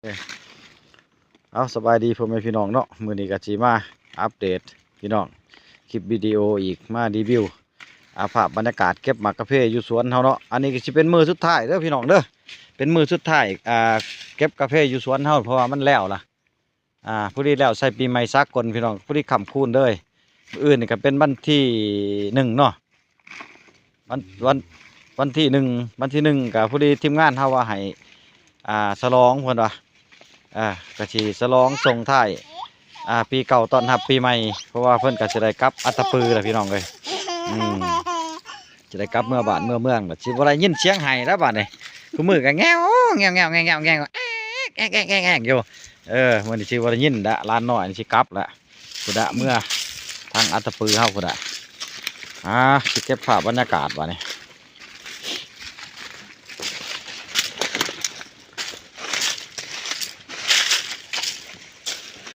ເອົາ ສະບາຍດີພໍ່ແມ່ພີ່ນ້ອງເນາະ, ມື້ນີ້ກໍຊິມາອັບເດດພີ່ນ້ອງ ຄລິບວິດີໂອອີກ ມາຣີວິວ ອ່າ ພາບບັນຍາກາດເກັບໝາກກາເຟຢູ່ສວນເຮົາເນາະ. ອັນນີ້ກໍຊິເປັນມື້ສຸດທ້າຍເດີພີ່ນ້ອງເດີ, ເປັນມື້ສຸດທ້າຍ ອ່າ ເກັບກາເຟຢູ່ສວນເຮົາ ເພາະວ່າມັນແລ້ວລະ. ອ່າ ພໍດີແລ້ວໃສ່ປີໃໝ່ສາກົນພີ່ນ້ອງ, ພໍດີຄ່ຳຄູນເລີຍ. ມື້ອື່ນນີ້ກໍເປັນວັນທີໜຶ່ງເນາະ, ວັນ ວັນ ວັນທີໜຶ່ງ ວັນທີໜຶ່ງກໍພໍດີທີມງານເຮົາວ່າໃຫ້ ອ່າ ສະຫຼອງເພິ່ນວ່າ ອ່າ ກໍຊິສະຫຼອງສົ່ງທ້າຍ ອ່າ ປີເກົ່າຕ້ອນຮັບປີໃໝ່, ເພາະວ່າເພິ່ນກໍຊິໄດ້ກັບອັດຕະປືແລ້ວພີ່ນ້ອງເອີຍ. ອືມ ຊິໄດ້ກັບເມືອບ້ານເມືອເມືອງລະ, ຊິບໍ່ໄດ້ຍິນສຽງໄຫ້ແລ້ວບາດນີ້. ຄູ່ມື້ກໍແງວ ແງວ ແງວ ແງວ ແງວ ແງວ ແອກ ແອກ ແອກ ແອກ ແອກຢູ່. ເອີ ມື້ນີ້ຊິບໍ່ໄດ້ຍິນລະ, ຫຼານນ້ອຍຊິກັບລະ ພຸ້ນລະ ເມືອທາງອັດຕະປືເຮົາພຸ້ນລະ. ອ່າ ຊິເກັບພາບບັນຍາກາດບາດນີ້.